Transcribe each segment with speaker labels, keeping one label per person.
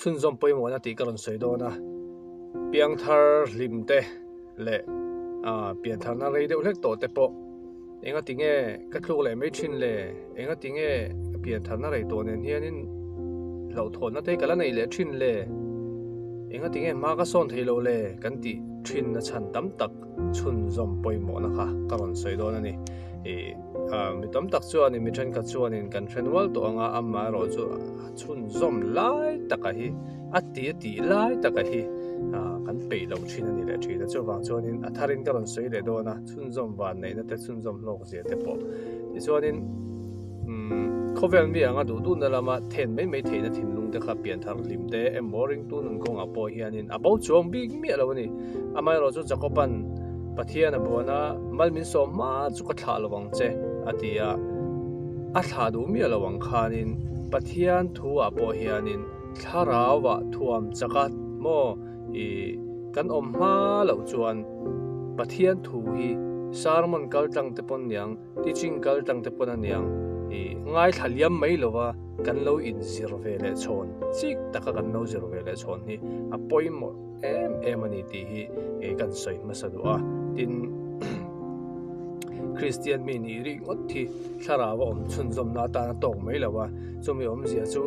Speaker 1: Chhunzawm pawimawhna tih ka rawn sawi dawn a, piangthar hlim te leh piantharna rei deuh hlek tawh te pawh engati nge ka tluk leh mai thin le, engati nge ka piantharna rei tawh nen hianin hlauhthawnna te ka la neih leh thin le, engati nge hma ka sawn thei lo le kan tih thinna chhan tam tak chhunzawm pawimawhna kha ka rawn sawi dawn a ni. Mi tam tak chuanin mi thenkhat chuanin kan hre nual tawh ang a, amaherawhchu a chhunzawm lai taka hi a ti a tih lai taka hi kan peih loh thin a ni leh thin a, chuvang chuanin a tharin ka rawn sawi leh dawn a, chhunzawm vanneihna te chhunzawm hlawk zia te pawh tichuanin umm khawvel mi anga duh duhna lama then mai mai theihna thinlung te kha pianthar hlim te emaw ringtu nun kawngah pawh hianin a bo chuang bik miah lo a ni, amaherawhchu Jacob-a'n Pathian a buan a, mal min sawm hma chu ka thlah lo ang che, a ti a. A thlah duh miah lo ang khanin Pathian thu ah pawh hianin thlarau ah thuam chak a maw i kan awm hma loh chuan Pathian thu hi sermon kal tlang te pawn niang, teaching kal tlang te pawn a niang i ngaithla liam mai lo va kan lo inzir ve leh chhawn chik taka kan lo zir ve leh chhawn hi a pawimawh. em em a ni tih hi kan sawi hmasa duh a, tin Kristian mi nih rih ngawt hi thlarau a awm chhunzawmna atan a tawk mai lo a, chumi awmzia chu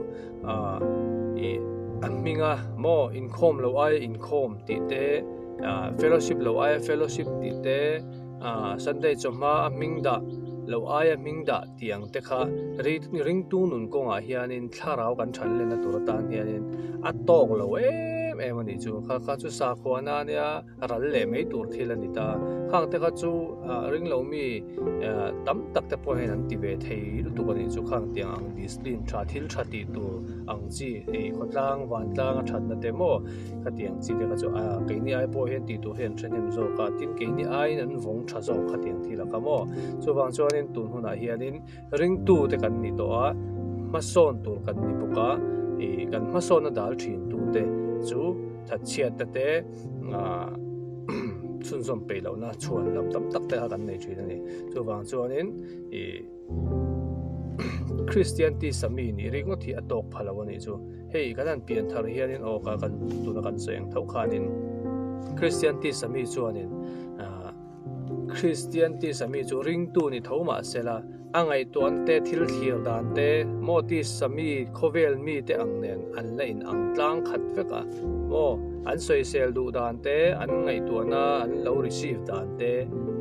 Speaker 1: ah ih a hminga maw inkhawm lo aia inkhawm tih te ah fellowship lo aia fellowship tih te ah Sunday chawhma a hming dah lo aia hming dah tih ang te kha ringtu nun kawngah hianin thlarau kan than lenna tur atan hianin a tawk lo em em a nih chu. Kha kha chu sakhuana ania ral leh mai tur thil a ni ta. Khang te kha chu ring lo mi tam tak te pawh hian an ti ve thei lutuk a nih chu. Khang tiang ang discipline tha thil tha tih tur ang chi hei khawtlang vantlang a thatna te maw khatiang chi te kha chu keini ai pawh hian tih tur hi an hrehnem zawk a, tin keini aiin an vawng tha zawk khatiang thil a kha maw. Chuvang chuanin tun hunah hianin ringtu te kan ni tawh a, hmasawn tur kan ni bawk a, ih kan hmasawnna dal thin tu te chu thatchhiatna te chhunzawm peih lohna chhuan lam tam tak te kha kan nei thin a ni. Chuvang chuanin ih Kristian tisa mi nih ringawt hi a tawk pha lo a nih chu. Hei kan han pian thar hianin aw ka kan tuna kan sawi ang tho khanin Kristian tisa mi chuanin ah Kristian tisa mi chu ringtu ni tho mah sela a ngaihtuahna te thil thlir dan te maw tisa mi khawvel mi te ang nen an la in ang tlang khat vek a maw an sawisel duh dan te an ngaihtuahna an lo receive dan te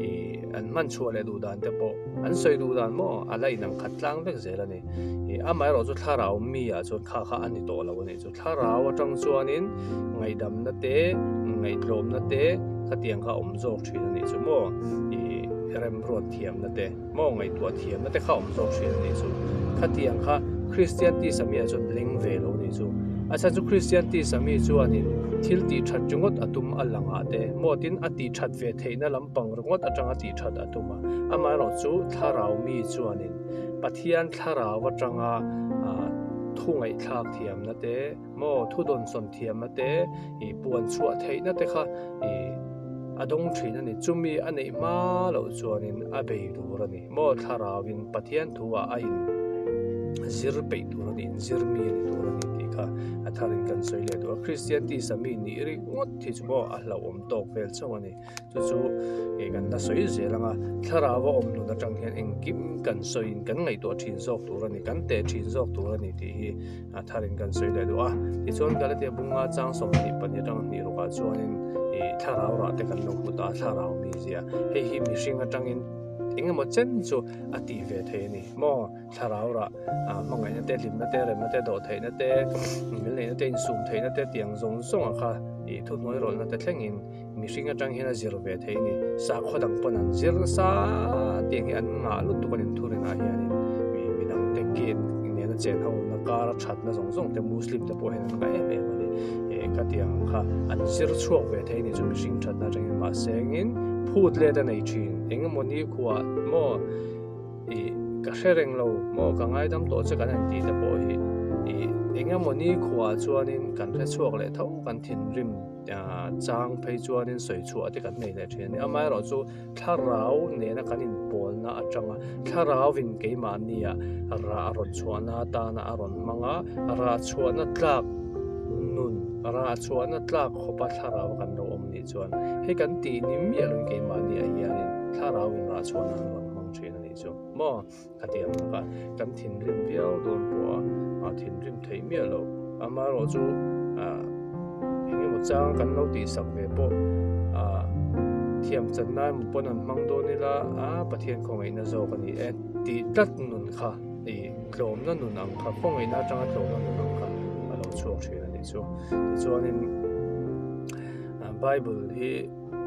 Speaker 1: ih an hman chhuah leh duh dan te pawh an sawi duh dan maw a la in ang khat tlang vek zel a ni. Ih amaherawh chu thlarau mi ah chuan kha kha a ni tawh lo a nih chu. Thlarau atang chuanin ngaihdamna te, ngaihtlawmna te khatiang kha a awm zawk thin a nih chu maw. Ih remruat thiamna te maw ngaihtuah thiamna te kha a awm zawk thin a nih chu. Khatiang kha Kristian tisa mi ah chuan leng ve lo a nih chu. A chhan chu Kristian tisa mi chuanin thil tih that ringawt a tum a langah te maw tin a tih that ve theihna lampang ringawt atanga tih that a tum a. Amaherawh chu thlarau mi chuanin Pathian thlarau atanga thu ngaihthlak thiamna te maw thu dawnsawn thiamna te ih puan chhuah theihna te kha ih a dawng thin a ni. Chumi a neih hma loh chuanin a bei tur a ni. Maw thlarauin Pathian thu ah a in zir peih tur a ni, in zir mi a ni tur a ni tih kha a tharin kan sawi leh duh a. Kristian tisa mi nih ringawt hi chu maw a hlauhawm tawk vel chauh a ni. Chu chu ih kan la sawi zel ang a, thlarau a awm nun atang hian engkim kan sawiin kan ngaihtuah thin zawk tur a ni, kan teh thin zawk tur a ni tih hi a tharin kan sawi leh duh a. Tichuan Galatia bunga chang 22 atang hnih rukah chuanin ih thlarau rah te kan lo hmu ta a, thlarau mizia hei hi mihring atangin eng emaw chen chu a tih ve thei a ni maw? Thlarau rah hmangaihna te, hlimna te, remna te, dawhtheihna te, milneihna te, insum theihna te tiang zawng zawng a kha ih thuhnuai rawlhna te thlengin mihring atang hian a zir ve thei a ni. Sakhaw dang pawn an zir nasa tiang hi an ngah lutuk a ni thurinah hianin mi midang te gate nena chen ho na kar a thatna zawng zawng te Muslim te pawh hian an ngah em em a ni. Ih khatiang ang kha an zir chhuak ve thei a ni chu mihring thatna atangin mahse engin phut let a nei thin engemaw ni khuah maw Ih, ka hre reng lo maw, ka ngaidam tawh che kan han tih te pawh hi ih eng emaw ni khuaah chuanin kan hre chhuak leh tho, kan thinrim chang phei chuanin sawi chhuah te kan nei leh thin a ni. Amaherawhchu thlarau nena kan inpawlna atanga thlarauvin keimahnia rah a rawn chhuahna atana a rawn hmang a, rah chhuahna tlak. Nun rah chhuahna tlak khawpa thlarau kan lo awm nih chuan hei kan tih ni miah loin keimahni ah hianin thlarauin rah chhuahna an rawn hmang thin a nih chu maw? Khatiang bawka kan thinrim viau dawn pawh a thinrim theih miah loh. Amaherawh chu eng emaw chang kan lo tihsak ve pawh thiam channa emaw pawn an hmang dawn ila a Pathian khawngaihna zawk a ni e tih tlat nun kha ih tlawmna nun ang kha khawngaihna atanga tlawmna nun ang kha a lo chhuak thin a nih chu. Tichuanin Bible hi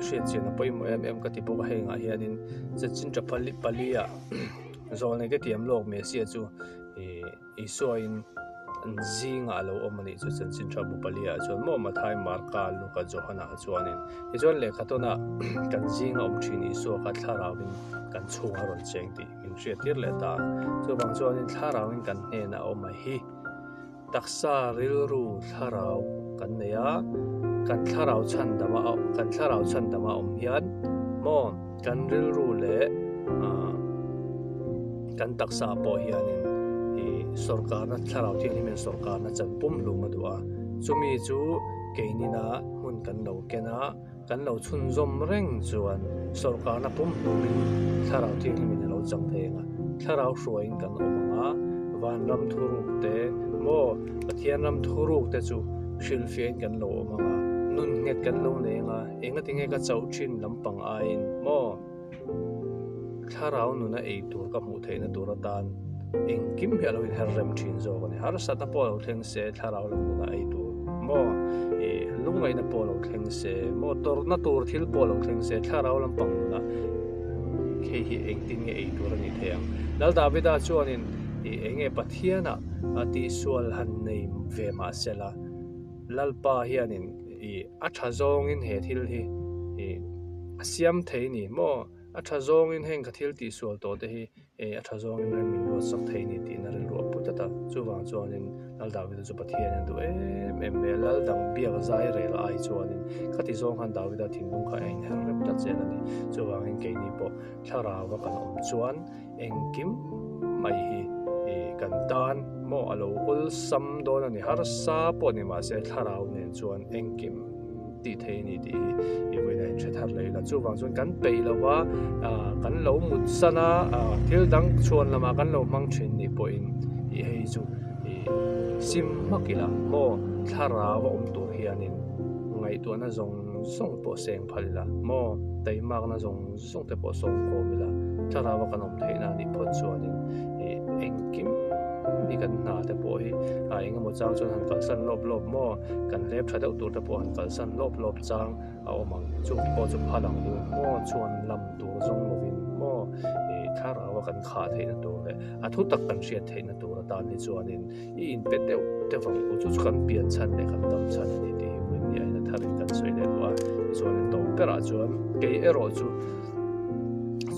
Speaker 1: hriatchian a pawimawh em em ka ti bawk a hengah hianin chanchin tha pali ah Zawlnei te tiam lawk Messiah chu ih Isuain an zingah a lo awm a nih chu chanchin tha bu paliah chuan maw Mathai, Marka, Luka, Johana chuanin tichuan lehkha tawnah kan zinga awm thin Isua kha thlarauin kan chhungah a rawn cheng tih min hriattir leh ta. Chuvang chuanin thlarauin kan hnenah a awm a hi. Taksa rilru thlarau kan nei a, kan thlarau chhandama a kan thlarau chhandama awm hian maw kan rilru leh ah kan taksa pawh hianin ih sawrkarna thlarau thianghlim hian sawrkarna chan pum hlum a duh a, chumi chu keinina hmun kan lo ken a. Kan lo chhunzawm reng chuan sawrkarna pumhnumin thlarau thianghlimin a lo chang thei ang a, thlarau hruaiin kan awm ang a, vanram thuruk te maw Pathian ram thuruk te chu hrilhfiahin kan lo awm ang a, nun nghet kan lo nei ang a, engatinge ka chauh thin lampang aiin maw thlarau nuna ei tur ka hmuh theihna tur atan engkim hi a lo inher rem thin zawk a ni. Harsatna pawh a lo thleng se thlarau lam nuna ei tur maw ih lungngaihna pawh a lo thleng se maw tawrhna tur thil pawh a lo thleng se thlarau lampang nunah hei hi engtin nge ei tur a nih theih ang. Lal Davida chuanin ih eng nge Pathianah a tihsual han nei ve mah sela Lalpa hianin ih a tha zawngin he thil hi ih a siam thei ni maw a tha zawngin heng ka thil tihsual tawh te hi ih a tha zawngin rem min ruatsak thei ni tihna rilru a pu tlat a chuvang chuanin Lal Davida chu Pathian a duh em em mai a Lal dang biak zai rel ai chuanin khati zawng khan Davida thinlung kha a inher rep tlat zel a ni chuvangin keini pawh thlarau a kan awm chuan Engkim mai hi kan tan maw a lo awlsam dawn a ni. Harsa pawh ni mahse thlarau nen chuan engkim tih thei a ni tih hi i vawiin a inhre thar leh ila. Chuvang chuan kan peih lo va, kan lo mut san a, thil dang chhuan lamah kan lo hmang thin nih pawhin i hei chu i sim hmak ila maw thlarau a awm tur hianin ngaihtuahna zawng zawng pawh seng phal ila maw taimakna zawng zawng te pawh sawm khawm ila thlarau a kan awm theihna a nih phawt chuanin ih engkim hi kan hna te pawh hi a eng emaw chang chuan han kalsan lawp lawp maw kan hlep tha deuh tur te pawh han kalsan lawp lawp chang a awm ang chung pawh chu phal ang u maw chuan lam tur zawng lovin maw ih thlarau a kan khah theihna tur leh a thu tak kan hriat theihna tur atan hi chuanin i inpe deuh deuh ang u chu chu kan pian chhan leh kan dam chhan a ni tih hi vawiin ni aina tharin kan sawi leh duh a tichuan in tawp berah chuan kei erawh chu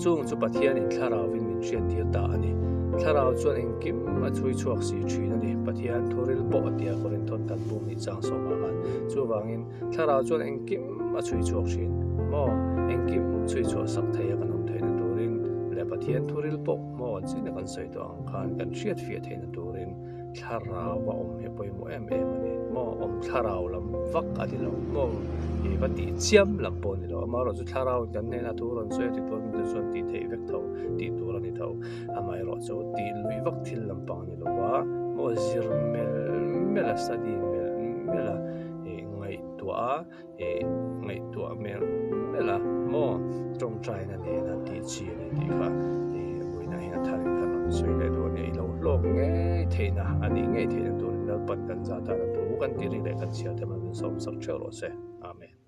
Speaker 1: chung chu Pathianin thlarauin min hriattir ta a ni thlarau chuan engkim a chhui chhuak si thin a ni Pathian thuril pawh a tia Korinthon kan bum nih chang sawmah khan chuvangin thlarau chuan engkim a chhui chhuak thin maw engkim chhui chhuah sak thei a kan awm theihna turin leh Pathian thuril pawh maw an chin a kan sawi tawh ang. Khan kan hriat fiah theihna turin thlarau a awm hi a pawimawh em em a ni. Maw awm thlarau lam vak a ni lo maw ih va tih chiam lam pawh a ni lo. Amaherawhchu thlarau in kan hnenah thu rawn sawi a ti tur mi te chuan tih theih vek tho tih tur a ni tho. Amaherawhchu tih luih vak thil lampang a ni lo va, maw zir melh melh a study melh melh a ih ngaihtuah a. Ih ngaihtuah hmel hmel a maw tawngtaina nena tih chi a ni tih kha ih vawiinah hian a tharin kan rawn sawi leh duh a nia i lo hlawk ngei theihna a nih ngei theihna turin Lalpan kan zah tana thu kan tih ri leh kan chhiar te hman min sawm sak theuh rawh se Amen.